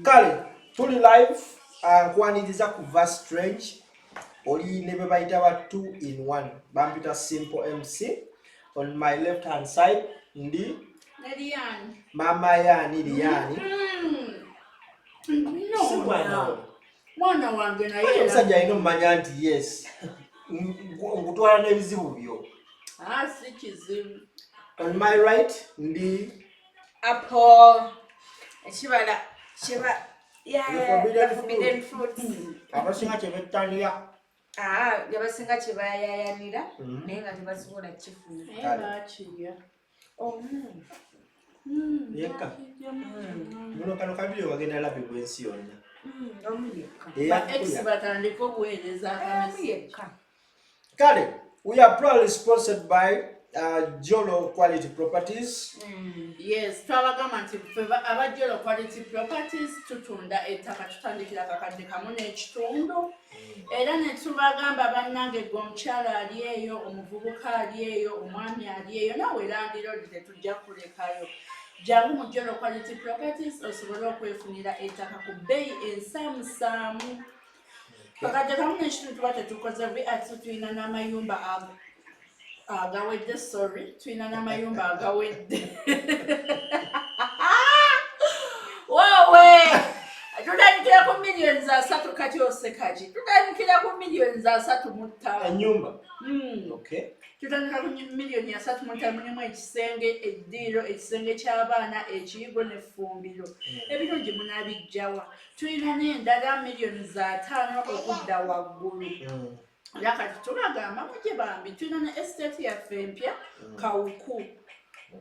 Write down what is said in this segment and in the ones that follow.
Kale tuli live, nkwaniriza ku Verse Strange, oli ne be bayita ba 2 in 1, bampita Simple MC. On my left hand side ndi Lilian. Mama yani Liyani. No, Si mwana wo. Mwana wange naye. Ate omusajja alina omumanya nti yes, nkutwala n'ebizibu byo. Ah, si kizibu. On my right ndi Apple, ekibala kiba The forbidden the forbidden fruits. Abasinga kyebettanira. Ah, abasinga kyebayayanira naye nga tebasobola kifuna. Naye Kale. bakirya. Oh, Yekka muno kano kabiri wagenda labibwa ensi yonna. Omu yekka. Ba ex batandika obuweereza Omu akamesi. yekka. Kale, we are proudly sponsored by Jolo Quality Properties. Yes, twabagamba nti ffe aba Jolo Quality Properties tutunda ettaka, tutandikira 1,500 kamwe. Era ne tubagamba, bannange, gwe omukyala ali eyo, omuvubuka ali eyo, omwami ali eyo, naawe landlord, tetujja kulekayo. Jangu mu Jolo Quality Properties osobole okwefunira ettaka ku bbeeyi ensaamusaamu. 1,500 tuba tetukoze bubi, ate tulina n'amayumba agawedde, sorry, tulina n'amayumba agawedde. Wowe, tutandikira ku miliyoni 30. Kati osekaki? Tutandikira ku miliyoni 35. Enyumba. Okay. Tutandika ku miliyoni 35, mulimu ekisenge, eddiiro, ekisenge ky'abaana, ekiyigo n'effumbiro. Ebirungi munabijjawa? Tulina n'endala miliyoni 5 okudda waggulu. Era kati tubagamba mujje bambi, tulina ne estate yaffe empya Kawuku.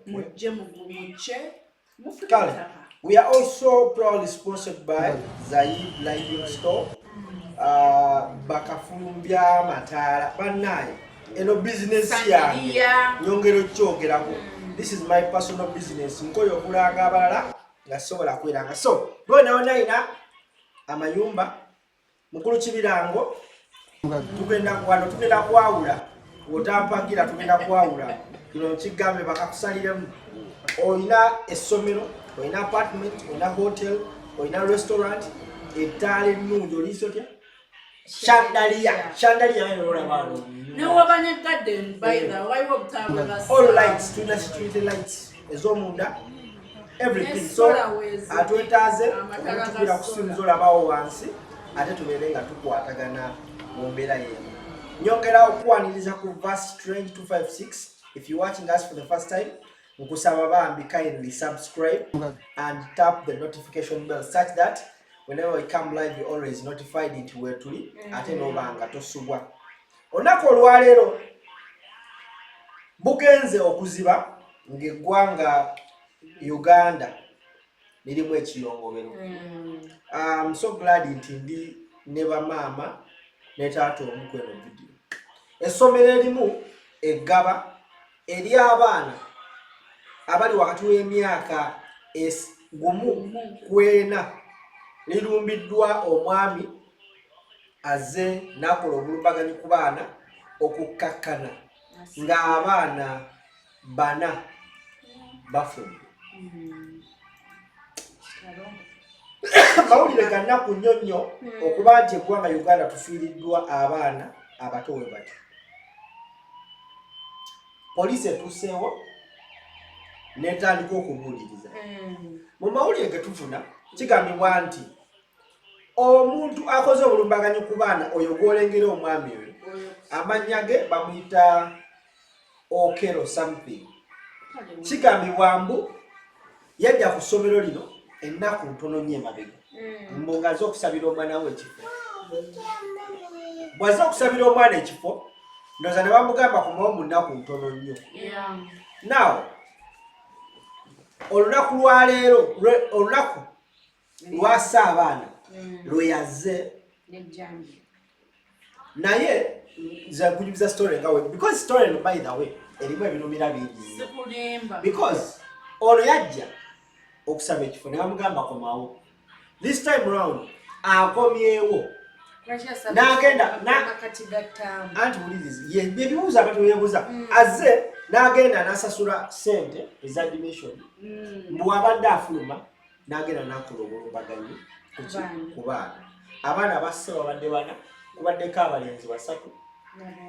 Mujje mugumujje mufune Kale, ettaka. we are also proudly sponsored by Zaid Lighting Store. Bakafumbya mataala, bannaye, eno bizinesi yange. Sandaliya. Nyongera okyogerako, this is my personal business. Nkoye okulanga abalala nga sobola kweranga. So lwonawonayina amayumba mukulu Kibirango, tugenda wano, tugenda kwawula, otampagira, tugenda kwawula. Kino nkigambe, bakakusaliremu. Olina essomero, olina apartment, olina hotel, olina restaurant, ettaala ennungi, oliisa otya chandelier, chandelier nayo olaba. Newaba ne garden, by the waliwo obutaabwe bwa All lights, tulina security lights ez'omunda, everything. So Ne solar wezi. atwetaaze Amataala ga okutubira ku solar. simu zolabawo wansi, ate tubeere nga tukwatagana mu mbeera yemu. Nyongera okwaniriza ku Verse Strange 256. If you watching us for the first time, nkusaba bambi kindly subscribe and tap the notification bell such that whenever we come live, you always notified nti wetuli, ate noba nga tosubwa. Olunaku olwaleero bugenze okuziba ng'eggwanga Uganda lirimu ekiyongobero. I'm so glad nti ndi ne bamaama ne taata omu kweno video. Essomero erimu eggaba eri abaana abali wakati w'emyaka 1 ku 4 lirumbiddwa omwami azze n'akola obulumbaganyi ku baana okukkakkana ng'abaana bana bafudde. Mawulire ga nnaku nnyo nnyo okuba nti eggwanga Uganda tufiiriddwa abaana abato we bati. Poliisi etuuseewo netandika okubuuliriza. Mu mawulire ge tufuna, kigambibwa nti omuntu akoze obulumbaganyi ku baana oyo gwolengera, omwami oyo, amannya ge bamuyita Okero something. Kigambibwa mbu yajja ku ssomero lino ennaku ntono nnyo emabega, mbu ng'aze okusabira omwana we ekifo. Bw'aze okusabira omwana ekifo, ndowooza ne bamugamba kumawo mu nnaku ntono nnyo. Now olunaku lwaleero, olunaku lwasa abaana lwe yazze Nejjambi. Naye nze nkunyumiza story nga we, because story eno, by the way, erimu ebirumira bingi nnyo. Sikulimba. Because ono yajja okusaba ekifo ne bamugamba komawo. This time round akomyewo. Kati gattamu. Anti wuliriza, ebibuuzo abantu bebuuza. Azze n'agenda n'asasula sente eza admission, mbu abadde afuluma. N'agenda n'akola obulumbaganyi Ku baana. Ku baana. Abaana basse babadde bana, kubaddeko abalenzi basatu,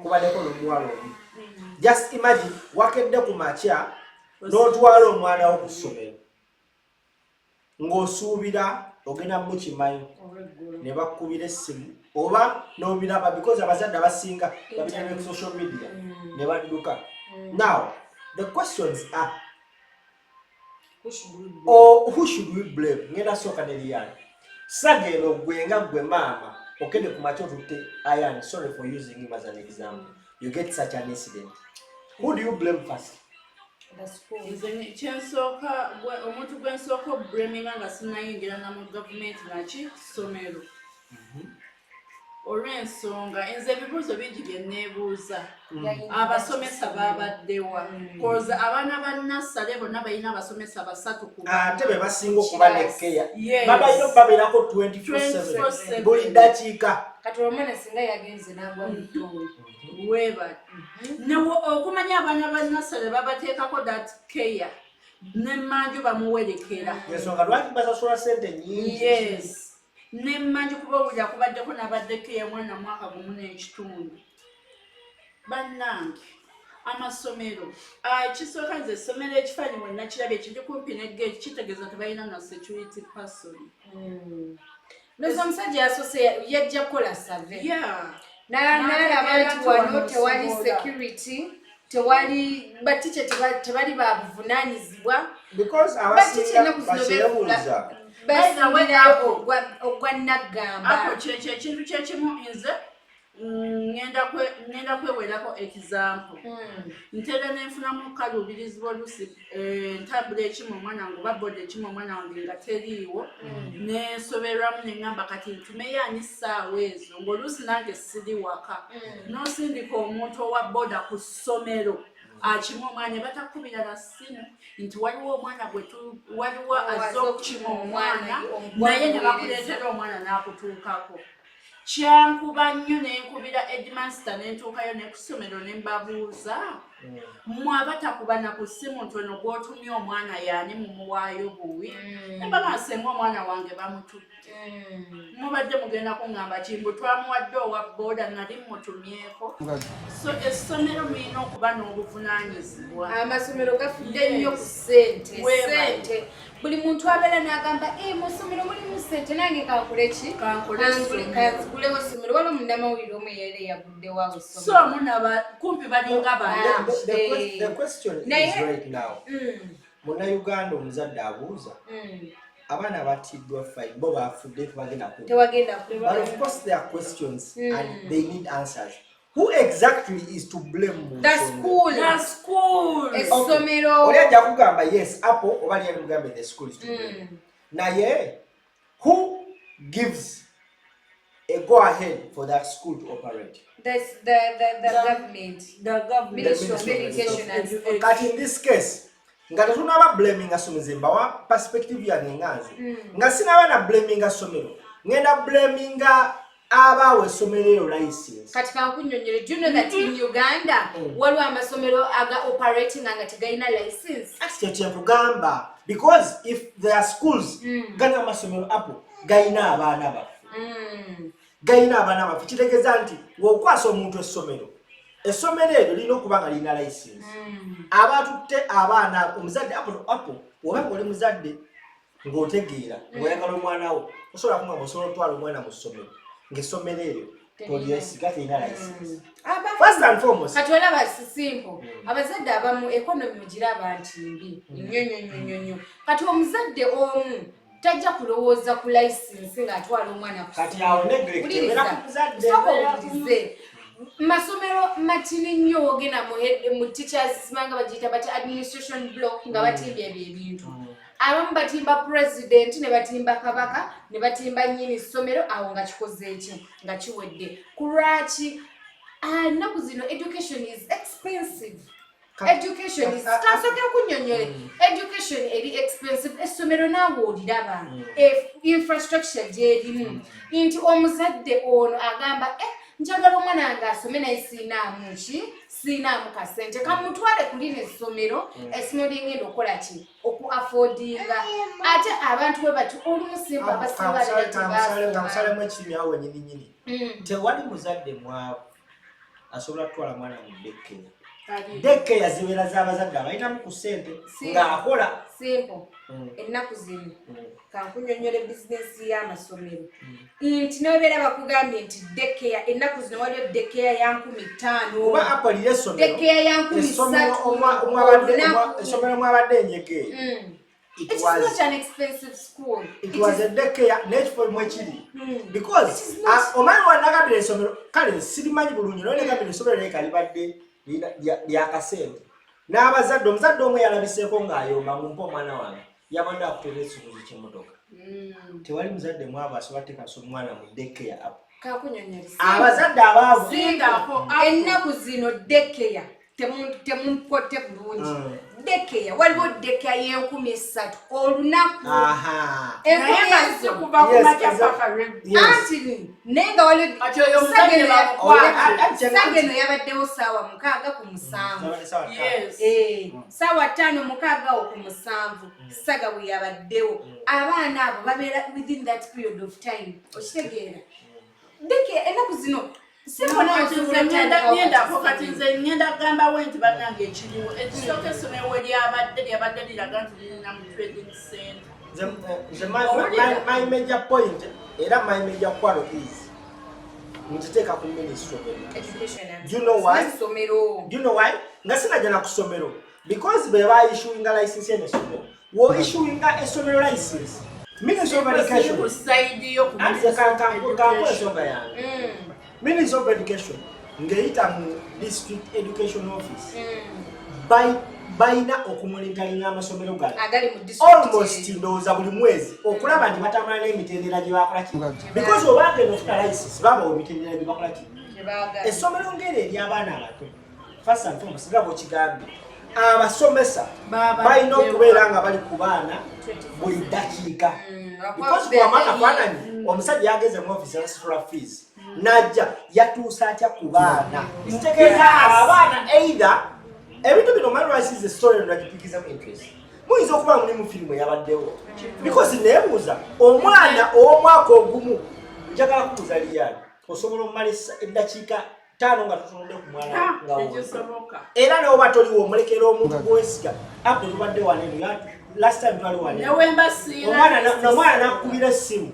kubaddeko n'omuwala omu. Just imagine, wakedde ku makya n'otwala omwana wo ku ssomero ng'osuubira ogenda mukimanyi, Olweggulo. Ne bakkubira essimu oba n'obiraba, because abazadde abasinga babirabye ku social media ne badduka. Now the questions are, Who should we blame? Or who should we blame? Ngenda sooka ne Lian. Sageeno gwe nga gwe maama okedde ku makya otutte Ayan, sorry for using him as an example, you get such an incident, who do you blame first? The school. Nze kyensooka omuntu gwe nsooka oblaminga nga sinnayingira na mu gavumenti naki ssomero, olw'ensonga nze ebibuuzo bingi bye neebuuza. Abasomesa babaddewa? 'Cause abaana ba nursery bonna balina abasomesa basatu ku Ate be basinga okuba ne care. Yes. Babalina babeerako 24/7, 24/7. buli ddakiika. Kati omwana singa yagenze nagwa mu ttooyi? Weebale. Newo okumanya abaana ba nursery babateekako that care, nemmanju bamuwerekera. Ensonga lwaki basasula sente nyingi. Yes, nemmanju, kuba owulira kubaddeko nabaddeko eyamwana mwaka gumu n'ekitundu. Bannange, amasomero, kisooka nze essomero ekifaanyi we nakirabye kiri kumpi ne gate, kitegeeza tebalina na security person. Noza omusajja yasoose yajja kukola survey. N'alaba nti N'ategeera nti wano wano tewali osobola. security, tewali batica, tebali babuvunaanyizibwa. Because Batica abasinga ennaku zino bakyebuuza. basingirayo ogwa naggamba. Ako kyekyo ekintu kyekimu nze ngenda kwewerako example. Ntera nenfunamu kaluubirizibwa oluusi, ntambula ekimu omwana wange oba boda ekimu omwana wange nga teriiwo, nensoberwamu neŋŋamba kati ntumeyo ani ssaawa ezo, ng'oluusi nange siri waka. N'osindika omuntu owa boda ku ssomero akima omwana, ne batakubira na ssimu nti waliwo omwana gwe waliwo azze okukima omwana, naye ne bakuleetera omwana n'akutuukako. Kyankuba nnyo, nenkubira headmaster, nentuukayo ne ku ssomero ne mbabuuza, mmwe abatakuba na ku ssimu nti ono gw'otumye omwana yaani, mumuwaayo buwi? Nembaga senga omwana wange bamututte, mubadde mugenda kuŋŋamba kimbu twamuwadde owa booda, nali mutumyeko. So essomero mulina okuba n'obuvunaanyizibwa. Amasomero gafudde nnyo ku ssente. Weebale. Ssente, buli muntu abeera n'agamba, "Eh, mu ssomero mulimu ssente, nange kankole ki? Kankole essomero." Kanzigulewo essomero. Waliwo munnamawulire omu eyali yaguddewo awo So essomero. munaba kumpi balinga bana. The question is, right now, munnayuganda omuzadde abuuza, abaana battiddwa, fine, bo bafudde, tebagenda ku Tewagenda. But of course there are questions and they need answers. Who exactly is to blame mu The nsonga? school. The school. Essomero. Oli ajja kugamba yes, apple oba lyali mugambe the school is to blame, naye who gives a go ahead for that school to operate? The government. The government. Ministry of Ministry of Education and Sports. Kati in this case nga tetunaba blaminga ssomero, nze mbawa perspective yange nga nze, nga sinaba na blaminga ssomero, ngenda blaminga abaawa essomero eryo license. Kati kankunyonyole, do you know that in Uganda waliwo amasomero aga operating nga tegalina license? Ati kyo kyenkugamba, because if there are schools, gana amasomero apo galina abaana baffe, galina abaana baffe, kitegeeza nti ng'okwasa omuntu essomero, essomero eryo lirina okuba nga lirina license. Abatutte abaana, omuzadde apo apo oba nga oli muzadde ng'otegeera ng'oyagala omwana wo, osobola kugamba osobola otwala omwana mu ssomero ng'essomero eryo tolyesiga, terina license, first and foremost. Kati olaba simple, abazadde abamu economy mugiraba nti mbi nnyo nnyo nnyo nnyo nnyo. Kati omuzadde omu tajja kulowooza ku license ng'atwala omwana ku Kati awo neglect ebeera ku muzadde. Sooka owulirize. Masomero matini nnyo, wogenda mu teachers simanga bagiyita bati administration block, nga batimbye ebyo ebintu. Abamu batimba president, ne batimba kabaka, ne batimba nnyini ssomero. Awo nga kikoze eki nga kiwedde. Ku lwaki? Ennaku zino education is expensive. Education is kansooke kunnyonnyole. Education eri expensive. Essomero naawe oliraba infrastructure gyerimu nti omuzadde ono agamba, eh, Njagala omwana wange asome, naye siinaamu ki, siinaamu kasente kamutwale ku lino essomero, essomero lyengenda okukola ki, oku affordinga. Ate abantu bwe bati olumu simba abasinga beera tebaasoma. Kankusalemu ekirimi awo wenyini nyini. Tewali muzadde mwavu asobola kutwala mwana mu daycare. Daycare zibeera z'abazadde abalinamu ku ssente ng'akola. Simple. Ennaku zino kankunyonyola bizinesi y'amasomero nti nobeera bakugambye nti daycare, ennaku zino waliyo daycare ya 5000, Kuba apolira essomero daycare ya nkumi essomero ssatu olunaku. Essomero mwabadde enjege eyo. It It is not an expensive school. It It was is a daycare n'ekifo mwekiri because It is not. Omanyi wanagambira essomero, kale sirimanyi bulungi, naye nagambira essomero leka libadde lyakasente n'abazadde. Omuzadde omu yalabiseeko ng'ayomba, "Mumpe omwana wange," yabadde akutera ekisuubuzi ky'emmotoka. Tewali muzadde mwavu asobola teekasa omwana mu daycare apo. Kakunyonyola. Abazadde abaavu Zindako. Ennaku zino daycare, temunkote bulungi, daycare, waliwo daycare y'e 3000 olunaku. Naye nga si kuva ku Yes, makya paka lweggulo. Anti naye nga waliwo Kati oyo omuzadde bamukwate. Sageno yabaddewo saawa 6 ku 7. Zabadde saawa 5. Saawa 5, 6 awo ku 7, saga bwe yabaddewo. Abaana abo babeera within that period of time, okitegeera? Daycare ennaku zino Kati nze ngendako, kati nze ngenda kugambawo nti bannange, ekiriwo ekisooka, essomero we lyabadde, lyabadde liraga nti lirina mu trading center. Nze my major point era my major quarrel is nkiteeka ku Ministry of Education. Do you know why? Essomero. Do you know why? Nga sinajja na ku ssomero, because be baissuinga license eno essomero, wo issuinga essomero license, Ministry of Education. Ku side yo ku Anti kanku ensonga yange, Ministry of Education ng'eyita mu district education office, balina okumonitoringa amasomero gano agali mu district. Almost ndowooza buli mwezi, okulaba nti batambula n'emitendera gye bakola ki, because obagenda ofuna license, babawa emitendera gye bakola ki. Gye baagala. Essomero ngeri ery'abaana abato, first and foremost, nga bwekigambye, abasomesa balina okubeera nga bali ku baana buli ddakiika, because kubamu akafaananyi, omusajja yageze mu office nasasula fees, najja yatuusa atya ku baana? Kitegeeza abaana either ebintu bino, omanyi lwaki story eno nagipikizamu interest? Muyinza okuba muli mu firimu eyabaddewo, because neebuuza omwana ow'omwaka ogumu, njagala kubuuza liyani, osobola omumala eddakiika 5 nga tutunudde ku mwana nga wonka? Tekisoboka. Era neoba toliwo, omulekera omuntu gwesiga. Apo tubadde waneno last time, twali waneno. Newemba siina. Omwana nakubira essimu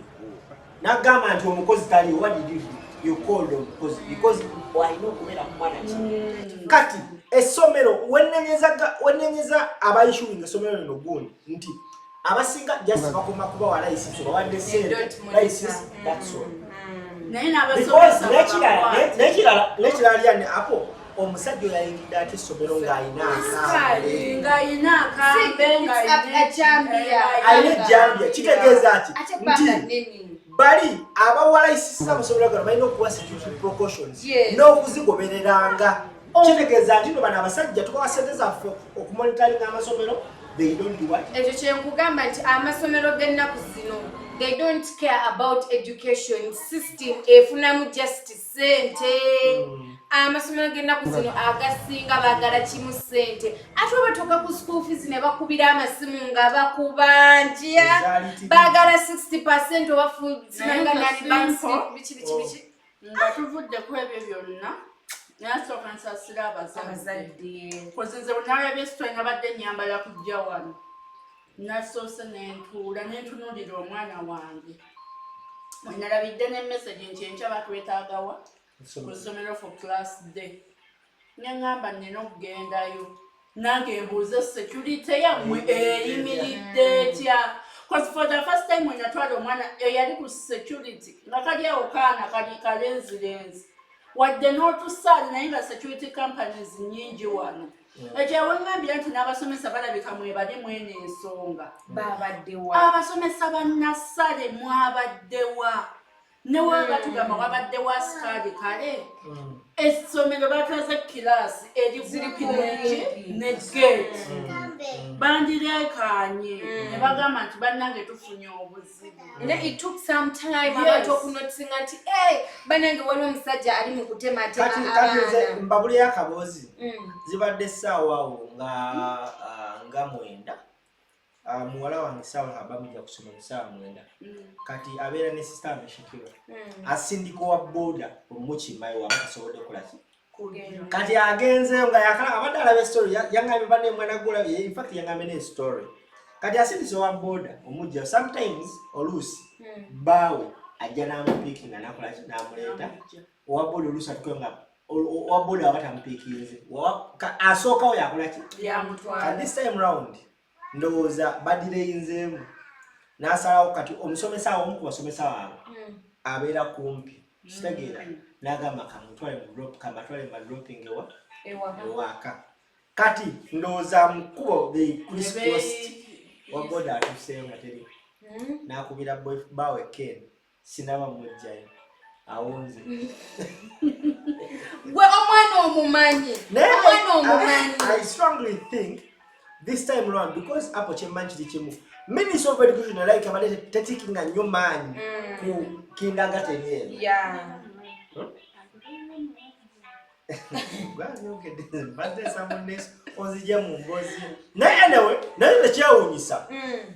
nagamba nti omukozi taliwo. What did you do? You called omukozi, because alina okubeera ku mwana ki. Kati essomero wenenyeza abaissuing essomero lino gundi nti abasinga just bakoma kubawa license, obawadde sente, Don't monitor. license, that's all. Naye Because n'abasomesa nekirala babakwate. nekirala lyane apo, omusajja oyo ayingidde ate essomero ng'alina akambe? Ng'ayina akambe. It's a jambia. Alina ejjambya, kitegeeza ki? Ate ebbanga Nti nnene. bali abawa license amasomero gano balina okuwa security precautions n'okuzigobereranga. Kitegeeza nti no bano abasajja tubawa sente zaffe okumonitoringa amasomero, they don't do what? Ekyo kyenkugamba nti amasomero g'ennaku zino, they don't care about education system, efunamu just sente. Amasomero g'ennaku zino agasinga baagala kimu, sente. Ate oba tuuka ku school fees ne bakubira amasimu nga bakubanja, Ezaali baagala 60% oba Naye simanga nga nani bank simple. biki biki biki. Nga tuvudde ku ebyo byonna, nasooka nsasira abazadde. Abazadde. Koze nze bwe nalabye story, nabadde nyambala kujja wano, nasoose nentuula nentunuulira omwana wange mwe nalabidde ne message nti enkya batwetaagawa ku ssomero for class day. Neŋŋamba nina okugendayo nange mbuuze security yammwe eyimiridde etya, 'cause for the first time we natwala omwana eyali ku security nga kali awo kaana kali kalenzirenzi wadde n'otusaali, naye nga security companies nyingi wano. Ekyo aweŋŋambira nti n'abasomesa balabika mwebali mwene ensonga. Babaddewa? Abasomesa bannasale mwabaddewa? Newe batugamba wabadde wa sikaali kale essomero batwaze kiraasi eri kumpi neki ne gate, bandirekanye ne bagamba nti bannange tufunye obuzibu. Ne it took some time abantu okunotisinga nti, "Hey, banange, waliwo omusajja ali mu kutematema Kati kati nze abaana." Mbabuleyo akaboozi. Zibadde essaawa awo nga 9. Muwala wange saawa aba mujja kusoma mu ssaawa 9. Kati abeera ne sister wange Shakira, asindika owa boda omukimayo waba tasobodde kukola ki. Kugenda. Kati agenzeyo nga yakala abadde alaba story, yangambye banne mwana gula, in fact yangambye ne story. Kati asindise owa boda omujja, sometimes oluusi baawe ajja n'amupiikinga nakola ki, n'amuleeta. Owa boda oluusi atukeyo nga owa boda aba tamupiikinze, asookawo yakola ki. Yamutwala. Kati this time round ndowooza badireyinzeemu n'asalawo. Kati omusomesa awo, omu ku basomesa baabwe abeera kumpi, kitegeera, n'agamba kamutwale mu drop, kamatwale mu dropping ewa Ewaka. Ewaka. Kati ndowooza mu kkubo they crisscrossed, wa boda atuuseeyo nga teri, n'akubira bawe Ken, sinaba mujjayo, awunze. Gwe omwana omumanyi. Naye Omwana omumanyi. I strongly think this time round, because apo kyemmanyi kiri kimu, Ministry of Education like abadde tetikinga nnyo maanyi ku kindergarten eno. Gwanyongedde, mbadde nsaba onzije mu mbozi, naye anyway, naye tekyewuunyisa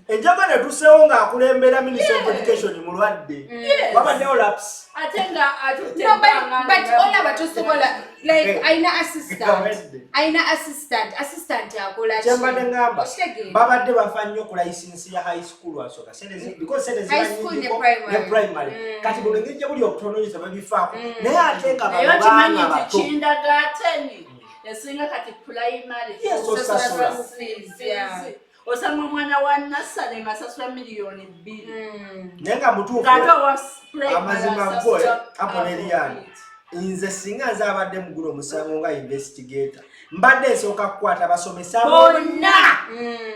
enjaga netuseewo ng'akulembera Ministry of Education mulwadde, wabaddewo lapse. Ate nga atutte No, but, ebbanga but nga- olaba tosobola, like, Hey. ayina assistant. Gawedde. Ayina assistant, assistant akola ki? Kyembadde ngamba, Okitegeera? babadde bafa nnyo ku license ya high school asooka. Because sente ziba High school ne nnyingiko, primary. ne primary. Kati buno engeri gye buli obutono nnyo tebabifaako, naye ate nga Naye bano okimanyi baana nti bato. kindergarten esinga kati primary. Yes, osasula. Fees, yeah. Osanga omwana wa nursery ng'asasula 2 miliyoni. Naye nga mutuufu. Ng'ate owa primary Amazima asasula gwe apo neriyani, half of it. Nze singa nze abadde mugula omusango nga investigator, mbadde nsooka kukwata abasomesa bonna.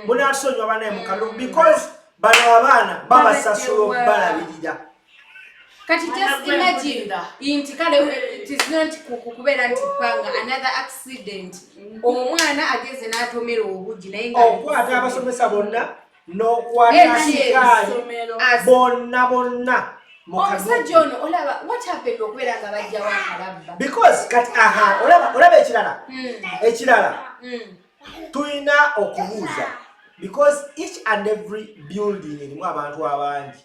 Munatusonyiwa banaye mukalu, because bano abaana babasasula okubalabirira. Kati Mwana just gwe imagine mpulira. nti kale it is not kubeera nti panga another accident, omwana ageze n'atomera obugi naye nga Okwata abasomesa bonna n'okwata Yes, sikaali Essomero. Bonna bonna mu Omusajja ono olaba what happened okubeera nga bajjawo akalabba. Because kati aha olaba ekirala tulina okubuuza, because each and every building erimu abantu abangi,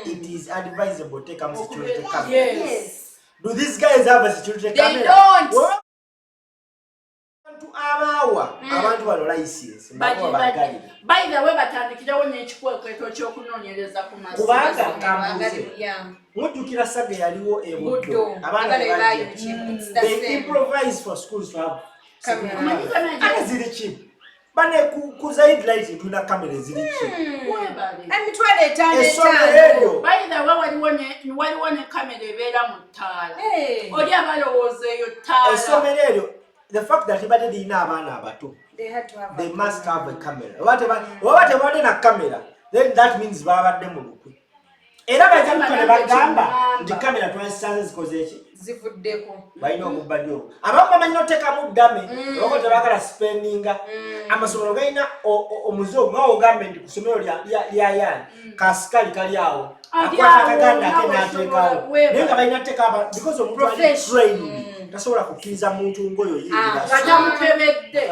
it is advisable teekamu security camera. Yes. Do these guys have a security They camera? don't. Abantu abaawa abantu bano license nabo babagalire. By the way, batandikirewo n'ekikwekweto ky'okunoonyereza ku Kubanga masomero. kambuze, mujjukira saga yaliwo e Buddo, Buddo abaana abala bajja. bayokye. It's the They same. improvise for schools to have Camera. security cameras. Ate ziri cheap bane ku Zaid Light tulina kamera eziri cheap. Webale. Emitwalo 5 Essomero 5. eryo. By the way, waliwo ne kamera ebeera mu ttaala. Hey. Oli abalowooza eyo ttaala. Essomero eryo, the fact that libadde lirina abaana abato, They had to have they a must camera. have a camera. Oba tebadde na kamera, then that means babadde mu lukwe, era bajja kuka ne bagamba nti kamera twazisanze zikoze eki. Zivuddeko. Balina obubba ddyo, abamu bamanyi noteekamu ddame olwoko tebagala spendinga. Amasomero galina omuze ogwo, nga ogambe nti ku ssomero lya yaani kasikali kali awo Ali akwata awo, akaganda ake nawe n'ateekawo, osobola weeba. Naye nga balina teeka because omuntu ali Profession. trained tasobola kukkiriza muntu ng'oyo Ah. yingira. Nga tamukebedde.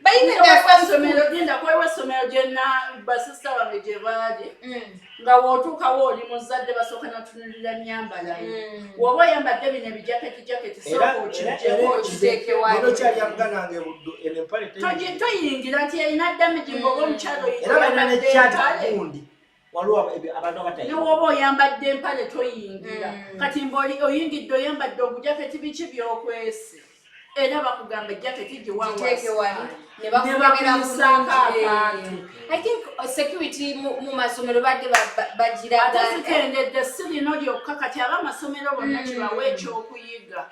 But even there are some Essomero, genda kwaliwo essomero gyena basista bange gye baali, nga w'otuukawo oli muzadde basooka natunulira myambalayo. Woba oyambadde bino ebijaketi jaketi, sooka okijjeko. Okiteeke wali. Leero kyali muganda wange Buddo eno empale Toyingira nti erina damage ng'oba omukyalo era balina oyambadde nekyati empale. Gundi waliwo abantu abatayina. Ne woba oyambadde empale toyingira. Kati mbaoli oyingidde oyambadde ogujaketi, biki byokwese, era bakugamba jaketi Giteeke wali ne ne bakukebera bakuyisaako bulungi. akantu. I think security mu masomero badde bagiraga. Ate zikendedde, si lino lyokka. Kati abamasomero bonna kibawe ekyokuyiga.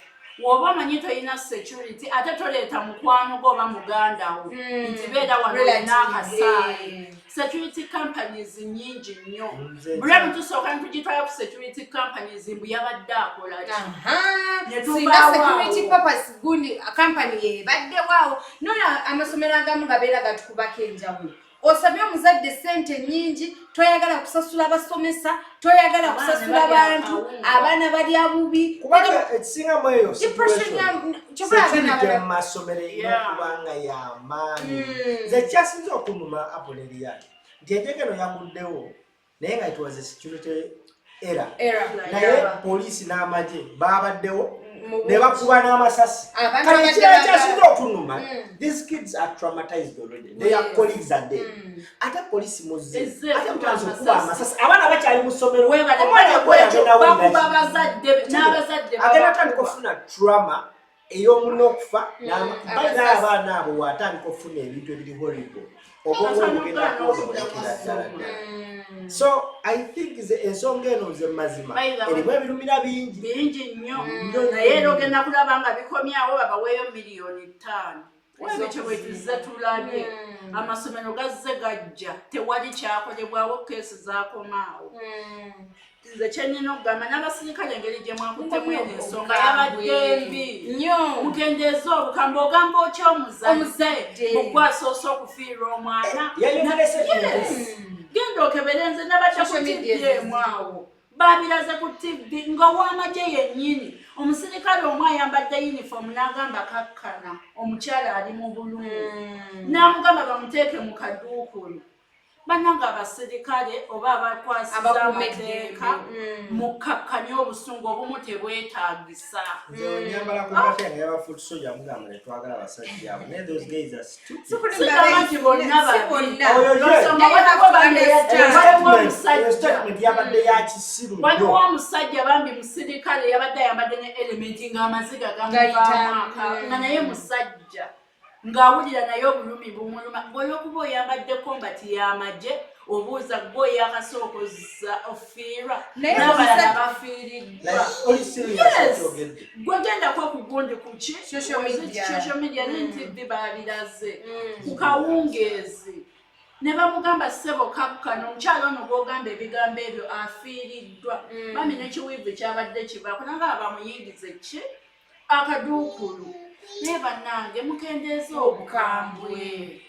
Woba omanyi tolina security, ate toleeta mukwano gwo oba muganda wo nti beera wano olina akasaale. Security companies nyingi nnyo. Bulemu tusooka ntugitwala ku security companies, mbu yabadde akola ki? Ne Singa tuvaawo security awo. purpose gundi company yebaddewo nona. Amasomero agamu gabeera gatukubako enjawulo. Osabye omuzadde sente nyingi, toyagala kusasula basomesa, toyagala Abaana kusasula balya bantu, akawunga. Abaana balya bubi. Kubanga ekisingamu eyo Depression. Situation, Kyobula abaana security abalala mu masomero erina okuba nga y'amaanyi. Nze kyasinze okunuma, Apoleria, nti enjega eno yaguddewo naye nga it was a security error. Error. Naye poliisi n'amagye babaddewo Mu ne bakuba n'amasasi. Abantu Kale abadde ekirala bagala. kyasinze okunuma, these kids are traumatized already. Their colleagues are dead, ate poliisi muzze, Ezze ate ekuba mutandise okukuba amasasi. amasasi, abaana bakyali mu ssomero. Webale. Omwana gwe agenda Bakuba wulira bazadde n'abazadde agenda babakuba. atandika okufuna trauma ey'omunna okufa. Balina Amasasi. abaana abo, waatandika okufuna ebintu ebiri horrible, obwongo bugenda kwononekera ddala ddala. So I think nze ensonga eno, nze mazima, By the way- erimu ebirumira bingi. Bingi nnyo. Nnyo. Naye era ogenda kulaba nga bikomyawo, babaweeyo 5 miliyoni. Webityo bwe tuzze tulabye, amasomero gazze gajja, tewali kyakolebwawo, keesi zakomaawo. Nze kyenina okugamba n'abasirikale, engeri gye mwakuttemu eno ensonga yabadde mbi. Nnyo. Mukendeeze obukambwe. Ogamba otya omuzadde Omuzadde. mugwasoose okufiirwa omwana? Yayongerese. Yes. Genda okebere, nze nabadde ku Social media. TV emu awo, babiraze ku TV nga ow'amagye yennyini, omusirikale omu ayambadde uniform, n'agamba kakkana, omukyala ali mu bulungi, n'amugamba bamuteeke mu kaduukulu. Bannange, abasirikale oba abakwasiza Abakuuma amateeka, eddembe. mukakkanye, obusungu obumu tebwetaagisa. Nze onyambala ku mate nga yaba foot soldier, mugamba netwagala abasajja abo, naye those guys are stupid. Sigamba nti bonna Si babi. bonna. Oyo ye. Nsonga Naye waliwo have to bambi understand. waliwo Eyo omusajja statement yabadde ya kisiru waliwo nnyo. omusajja bambi musirikale, yabadde ayambadde ne helmet ng'amaziga Gayita. gamuvaamu aka nga naye musajja ng'awulira naye obulumi bumuluma. Olwokuba oyambadde combat y'amagye, obuuza gwe oyakasookoza ofiirwa Naye n'abalala bafiiriddwa. Like, oli serious? Yes. Okyogedde. Gwe gendako ku gundi kuki? Social media. Social media ne TV babiraze ku kawungeezi, ne bamugamba, "Ssebo, kakkano, omukyalo ono gw'ogamba ebigambo ebyo afiiriddwa." Bami nekiwiivu kyabadde kivaako nanga bamuyingize ki akaduukulu. Naye bannange, mukendeeze obukambwe.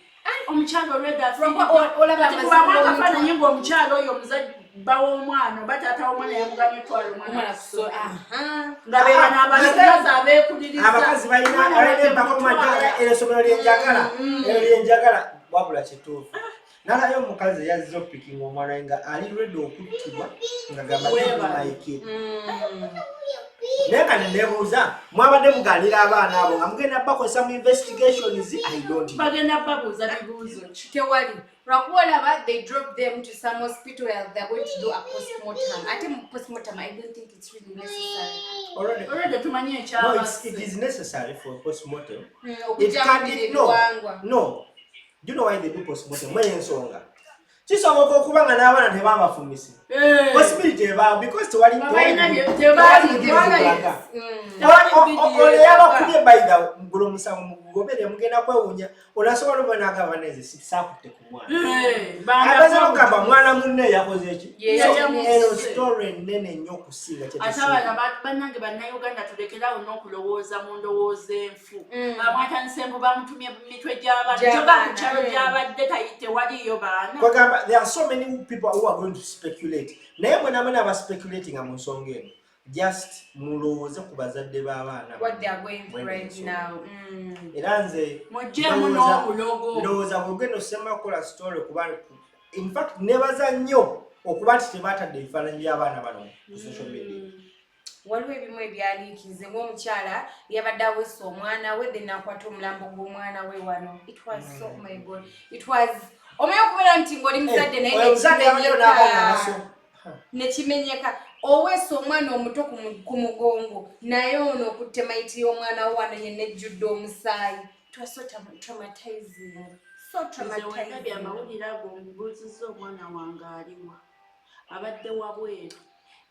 Omukyalo olwedda Olaba afiiriddwa, amazima. Akafaananyi ng'omukyalo oyo omuzadde baw'omwana oba taata w'omwana yamuganye otwala omwana Omwana ku ssomero. Nga be bano abakazi abeekuliriza. Abakazi balina Omwana balina wange empaka mutwala. mumajjagala, eryo essomero lyenjagala, eryo lyenjagala. Wabula kituufu, nalayo omukazi eyazze opikinga omwana we nga ali ready okuttibwa, nga gamba Weebale. maikiri. Naye nga neneebuuza, mwabadde muganira abaana abo nga mugenda bakozesa mu investigations? I don't know. Bagenda babuuza bibuuzo ki? Tewali, lwakuba olaba they drop them to some hospital where they're going to do a postmortem. Ate mu postmortem, I don't think it's really necessary. Already. Olwedde tumanyi No, ekyabase. it is necessary for postmortem. It Okujja can kubira no, ebiwangwa. No. Do you know why they do postmortem? Mwenye ensonga. Kisoboka okuba nga n'abaana tebabafumise. Possibility ebaawo because tewali Balina tewali tewali bulaga. Tewali video Ono eraga. yabakubye, by the way, mugula omusango mugobere, mugenda kwewuunya. Onasobola oba n'agamba neze saakutte ku mwana. Abaza okugamba mwana munne yakoze eki. Ye So, yamusse. eno story ennene nnyo okusinga kye Ate tusuubira. abaana bannange bannayuganda, tulekerawo n'okulowooza mu ndowooza enfu. Amwatandise mbu bamutumye mu mitwe gy'abaana, Gy'abaana, kyoka ku kyalo gy'abadde tewaliyo baana. Kwegamba there are so many people who are going to speculate, naye mwena mwena abaspeculatinga mu nsonga eno, just mulowooze ku bazadde b'abaana. What they are going through Mwene right ensonga. now. Era nze Muggyemu n'obulogo. Ndowooza bwegenda osemba kukola story, kuba in fact nebaza nnyo okuba nti tebatadde ebifaananyi by'abaana bano ku social media. Waliwo ebimu ebyaliikize ng'omukyala yabadde aweesa omwana we, then akwata omulambo gw'omwana we wano. It was so, oh my God, it was, omanyi okubeera nti ng'oli muzadde naye Oyo omuzadde yabaddeyo n'abaana abaso. Nekimenyeka, oweesa omwana omuto ku mugongo, naye ono okutte maiti y'omwana we wano yenna ejjudde omusaayi. It was so traumatizing, so Nze wendabye traumatizing. Amawulire ago, mbuuzizza omwana wange aliwa, abadde wabweru.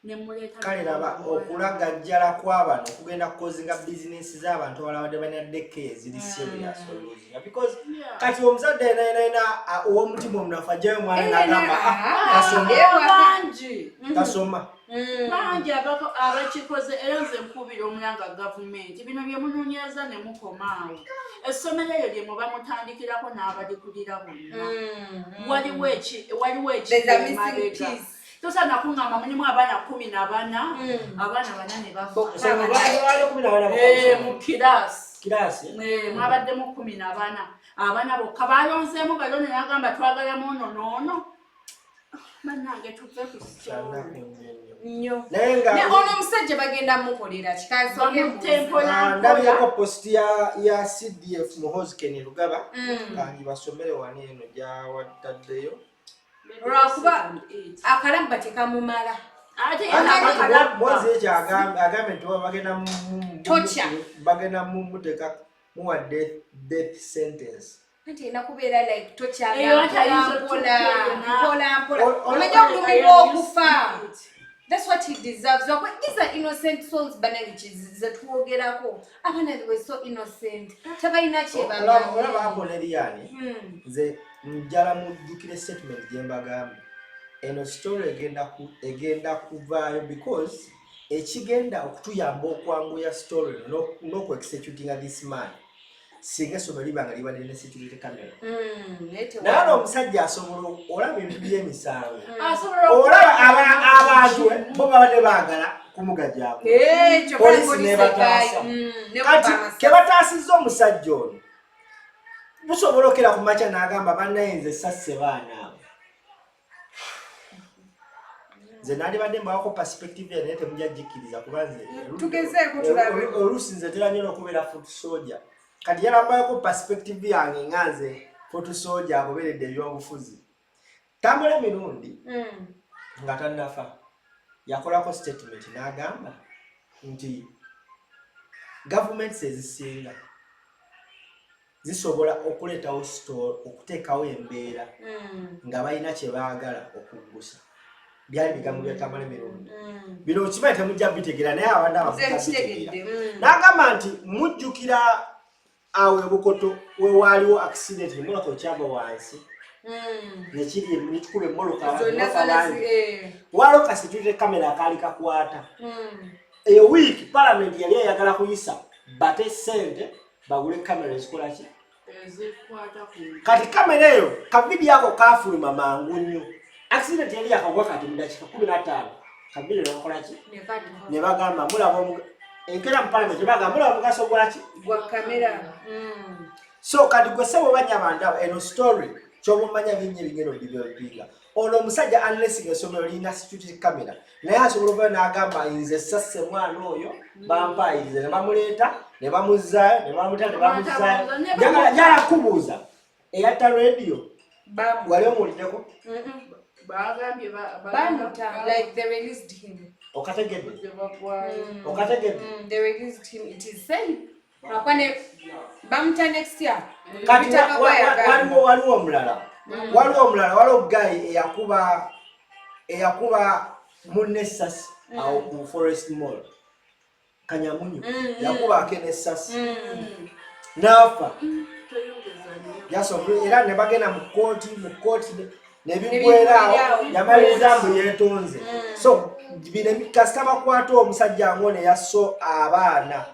Nemuleeta. Kale laba okulagajjala kw'abano okugenda kukozinga bizinensi z'abantu abalala badde balina deke eziri serious oluusi, because kati omuzadde yena yena yena ow'omutima omunafu ajjayo omwana n'agamba, "Ah, tasoma." Bangi. Tasoma. Bangi abakikoze, era nze nkubira omulanga gavumenti, bino bye munoonyereza ne mukomaawo, essomero eryo lye muba mutandikirako n'abalikulira bonna, waliwo There's a missing ekimabega. piece. Tosaana kuŋŋamba mulimu abaana 14, abaana bana ne bafa. So, baali 14 Eh, mu bokka? Kirasi. Kirasi. Eh, mwabaddemu 14, abaana bokka balonzeemu balonde, nagamba twagalamu ono n'ono. Bannange, tuve ku Kyanaku story. nnyo nnyo. Nnyo. Naye nga Ne ono omusajja bagenda mukolera kikansooke. Bamute mpola. Ah, ndabyeko post ya CDF Muhoozi Kainerugaba. Kangi basomere wano eno gyawataddeyo. Lwakuba akalabba tekamumala. Ate Muhoozi ekyo agambye nti bagenda Torture. Bagenda mumuteeka muwa death sentence. Anti erina kubeera like Eyo ate ayinza tokyampola otuuka mpola mpola. Omanyi okulumibwa okufa, that's what he deserves. These are innocent souls, banange, zetwogerako. Abaana, they were so innocent, tebalina Olaba kyebamanyi. Apo neriyani, nze njala mujjukire statement gye mbagambye. Eno story egenda kuvaayo, because ekigenda okutuyamba okwanguya story eno n'okuexecutinga this man, singa essomero liba nga libadde ne security camera. Naye ono omusajja asobola olaba ebintu by'emisango, olaba abantu bo babadde baagala kumugajako, poliisi n'ebataasa. Kati kebataasizza omusajja ono, busobola okera ku makya n'agamba, "Bannaye, nze sasse baana abo." Nze nandibadde mbawako perspective ya, naye temujja gikkiriza kuba nze Tugezeeko tulabe. Oluusi nze tera nnyo n'okubeera foot soldier. Kati yalambayoko perspective yange nga nze foot soldier agoberedde ebyobufuzi. Tambula emirundi nga tannafa yakolako statement n'agamba nti gavumenti ezisinga zisobola okuleetawo store, okuteekawo embeera nga balina kye baagala okuggusa. Byali bigambo bya Tamale Mirundi. Bino okimanyi temujja bitegeera, naye abandi Nze abamujja nkitegedde. bitegeera. N'agamba nti mujjukira awo ebukoto wewaaliwo accident, emmotoka ekyava wansi nekiri nekikuba emmotoka, abantu Zonna bafa zonna bangi. Waliwo ka security camera akaali kakwata. Eyo wiiki parliament yali eyagala kuyisa bate sente bagule kamera ezikola ki? Ezikwata ku Kati kamera eyo, kavidiyo ako kafuluma mangu nnyo. Accident yali yakagwa, kati mu dakiika 15 kavidiyo nekakola ki? Ne kadduka. Ne bagamba mulaba enkeera mu parliament bagamba mulaba omugaso gwaki? Gwa kamera. So kati gwe sebo banyabandaba, eno story kyoba omanya bingi ebigenda odevelopinga. Ono omusajja, unless nga essomero lirina security camera, naye asobola okuba n'agamba, "Nze sasse mwana oyo, bampaayirize," ne bamuleeta ne bamuzzaayo ne bamuta ne bamuzzaayo. Njagala kubuuza, eyatta Radio Bamu. wali omuwuliddeko? Bagambye Bamuta, like they released him. Okategedde? Budde bagwayo. Okategedde? They released him. It is said. Lwakuba ne bamuta next year. Kati Peter Kagwa yagamba. Waliwo omulala, waliwo guy eyakuba munne essasi awo ku Forest Mall, Kanyamunyu. Yakuba ake n'essasi n'afa. Toyongeza nnyo. Yasobola era ne bagenda mu kooti nebigweraawo. Nebigweraawo. Yamaliriza mbu yeetonze. So bino kasita bakwata omusajja ngono eyasso abaana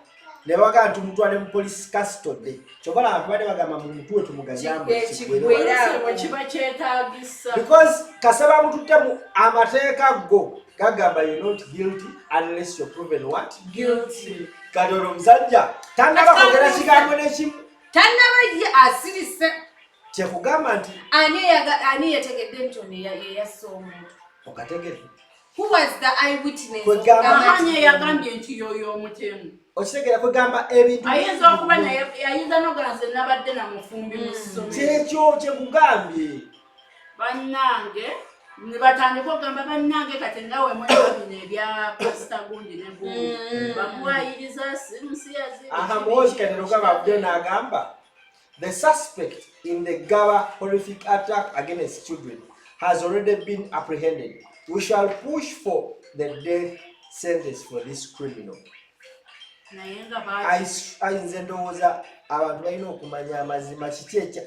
ne bagamba nti mutwale mu police custody, kyova laba tubadde bagamba mu mutuwe tumugajambo. Kiggwera. Oluusi bwe kiba kyetaagisa. Because kasaba bamututte mu amateeka go gagamba, "You not guilty unless you're proven what?" Guilty. Kati olwo omusajja tannaba kwogera kigambo nekimu. Tannaba, ye asirise. Kyekugamba nti Ani yategedde nti ono yeyasse omuntu? Okategedde? Who was the eyewitness? Kwegamba- Okugamba Mahanya yagambye nti yoyo omutemu. Okitegeera? Kwegamba ebintu Ayinza okuba naye ayinza nogamba, "Nze nabadde na mufumbi mu ssomero." Kyekyo kyekugambye. Bannange, ne batandika okugamba, "Bannange, kati nga we mulaba bino ebya pasita gundi ne gundi, bamuwayiriza simusiyazi." Aha, Muhoozi Kainerugaba avuddeyo n'agamba the suspect in the Gaba horrific attack against children has already been apprehended. We shall push for the death sentence for this criminal. Naye nga ba Nze ndowooza abantu balina okumanya amazima, kiki ekya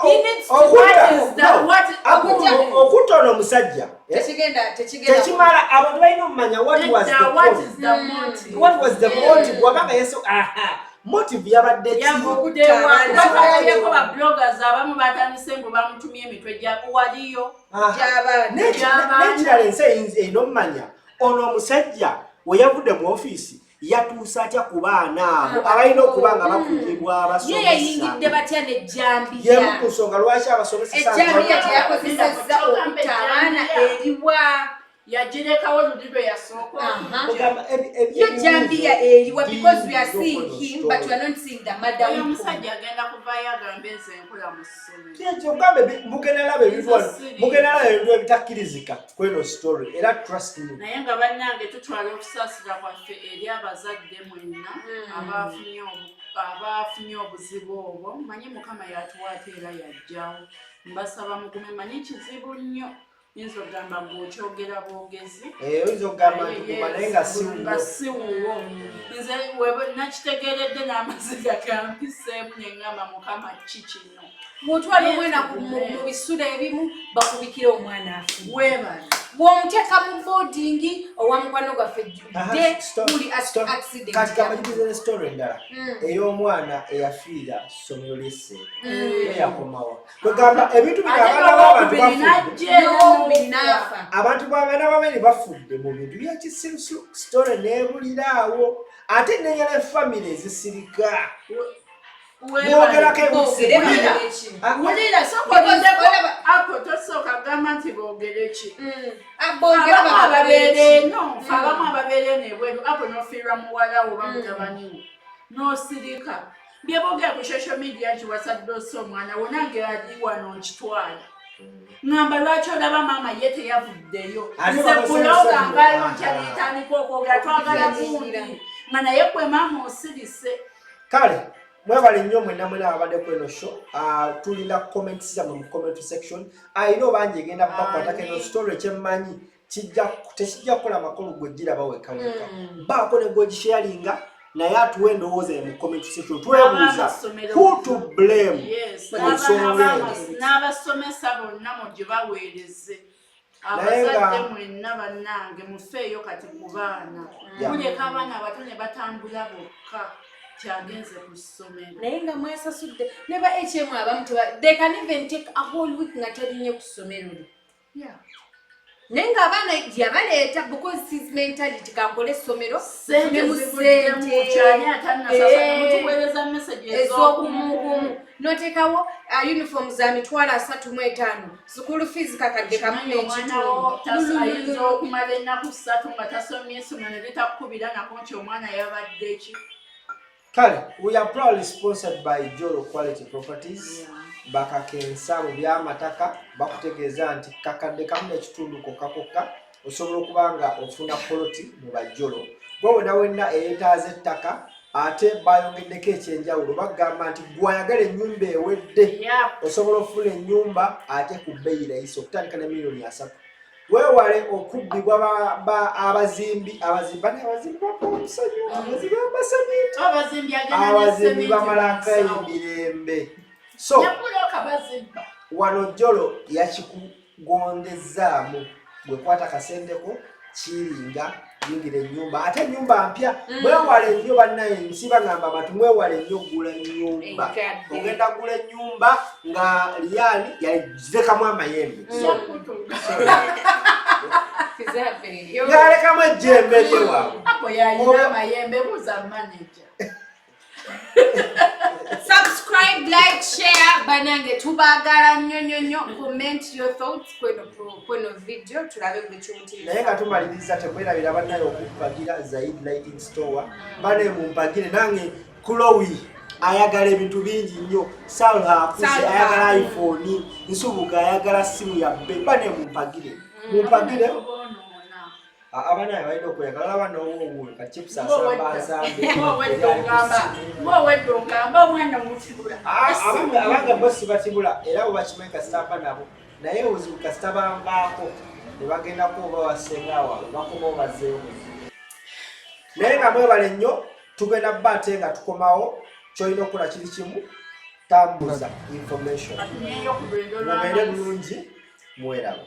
He needs to- What is that? No, okutta ono omusajja, eh? Tekigenda, tekigenda. Tekimala, abantu balina okumanya what was the Nedda, what cause. is the motive? What was the motive? Wabanga yeso, aha, motive yabadde ki? Yavuddewa? Abaana. Batwalabyeko ba bloggers abamu batandise mbu bamutumye emitwe gya waliyo. Aha. Gy'abaana. Gy'abaana. N'ekirala, ensi erina omumanya ono omusajja we yavudde mu ofiisi yatuusa atya ku baana abo abalina okuba nga bakugibwa Ye abasomesa. yayingidde batya nejjambiya? Yemu ku nsonga lwaki abasomesa Ejjambiya gyeyakozesezza okutta abaana eriwa? Yagirekawo luli lwe yasooka. Aha. Ogamba Yo jambiya eriwa? Because we are bingi seeing nnyo him, story. but we are not seeing the mother. Oyo omusajja agenda kuvaayo agambe, nze nkola mu ssomero. Kyekyo, ogambe mugenda laba ebintu wano, Nze mugenda laba ebintu ebitakkirizika kweno story, era trust me. Naye nga bannange, tutwala okusaasira kwaffe eri abazadde mwenna abafunye obuzibu obwo. Manyi Mukama yatuwa ate era yajjawo. Mbasaba mugume, manyi kizibu nnyo, yinza okugamba gweokyogera bwogezi. Eh, oyinza okugamba nti guma, naye nga si Nga wuwo. si wuwo. Nze nakitegeredde n'amaziga gampiseemu, neŋŋamba, Mukama, ki kino? Bw'otwala omwana mu bisulo ebimu, bakubikira omwana afudde. Weebale. Bw'omuteeka mu boarding owa mukwano gwaffe Aha, de stop, buli stop. accident. Kati kamajjukize ne story endala ey'omwana eyafiira ssomero ly'esseero, ye yakomawa. Kwegamba ebintu bino, Ate abaana b'abantu n'owokubiri bafudde. n'ajja era N'owokubiri n'ofa. n'afa. Abantu bw'abaana babiri bafudde mu bintu byakisirusiru, story n'ebuliraawo, ate nenyala efamily ezisirika. Weebale. Boogerako. Boogere. Wulira. Boogere ki? Ah, Wulira, sooka Because olindeko. olaba- Apo tosooka gamba nti boogere ki. Ah, boogere. Abamu ababeera Bababeere. eno, fe abamu ababeera eno ebweru, apo n'ofiirwa muwala wo oba mutabani wo n'osirika. Bye boogera ku social media nti wasadde ossa omwana wo, nange ali wano nkitwala, ŋŋamba lwaki olaba maama ye teyavuddeyo? Ate Nze bakosesa buloga nnyo. nvayo ntya netandika okwogera, twagala Okugira. gundi nga naye gwe maama osirise. Kale mwebale nnyo mwenna mwena abadde kweno show. Ah, tulinda comments zammwe mu comment section. Ayina obanja egenda bakwatako eno story, ekyemmanyi tekijja kukola makulu gwe giraba weka weka. Baako ne gwegisharinga, naye atuwe endowooza ye mu comment section. Twebuuza N'abamasomero. who to blame Yes, ku nsonga eno. N'abasomesa bonna mugibaweereze. Naye Abazadde mwenna bannange, mufeeyo kati ku baana. Muleka abaana abato ne batambula bokka, kyagenze ku ssomero. Naye nga mwesasudde ne ba HM abamu they can even take a whole week nga talinye ku ssomero lye. Naye ng'abaana yabaleeta because his mentality, kankole essomero Sente ne mu zivuddemu, ssente. kyani atannasasula, mutuweereza message ez'okumukumu, noteekawo uniform za 350,000, school fees 1,000. Kimanyi omwana wo ayinza n'ekitundu. okumala ennaku 3 nga tasomye, essomero ne litakukubira nako nti omwana yabadde ki. Kale we are proudly sponsored by Joro Quality Properties. Bakakensa mu by'amataka, bakutegeeza nti 1,500 kokka kokka osobola okuba nga ofuna poloti mu bajjolo. Gwe wena wenna eyeetaaza ettaka, ate bayongeddeko ekyenjawulo, bagamba nti gwayagala ennyumba ewedde, osobola okufuna ennyumba ate ku bbeeyi rayisi okutandika ne miliyoni 30. Weewale okubbibwa abazimbi. Abazimbi bane, abazimbi bapa omusanyu, abazimbi bamaseminti. Abazimbi agenda ne Abazimbi sementi bamalako mu nsawo. emirembe. So Yabuloka bazimba. wano Jolo yakikugondezaamu, bwekwata kasenteko kiringa yingira ennyumba, ate ennyumba mpya. Mwewale nnyo bannaye, nsiba ngamba abantu mwewale nnyo okugula ennyumba. Enkadde. Ogenda kugula ennyumba nga liyani yalekamu amayembe. So, Yakutuga. ng'alekamu ejjembe lyewaabwe. Apo yalina amayembe, buuza manager. Subscribe, like, share. Banange, tubagala nnyo nnyo nnyo. Comment your thoughts kweno video, tulabe gwe Naye nga tumaliriza, temwerabira bannaye okumpagira Zaid Lighting Store. Bane mumpagire nange. Chloe ayagala ebintu bingi nnyo, Salha akuze Salha. ayagala iPhone, Nsubuga ayagala simu yabbe. Bane mumpagire, mumpagire. Tuboonoona. Abanaye balina okweyagala, laba nowowuwe ka chips asamba nsambe. Ng'owedde ogamba omwana omutibula. Abange bo sibatibula, era bwe bakimanyi kasitamba nabo, naye obuzibu kasita banvaako. Ne bagendako oba wasenga waabwe, bakomawo bazzeeyo muzibu. Naye nga mwebale nnyo, tugenda bba ate nga tukomawo. Kyolina okukola kiri kimu, tambuza information. Katunyeyo ku lwendo Mubeere lw'amazzi. bulungi, mweraba.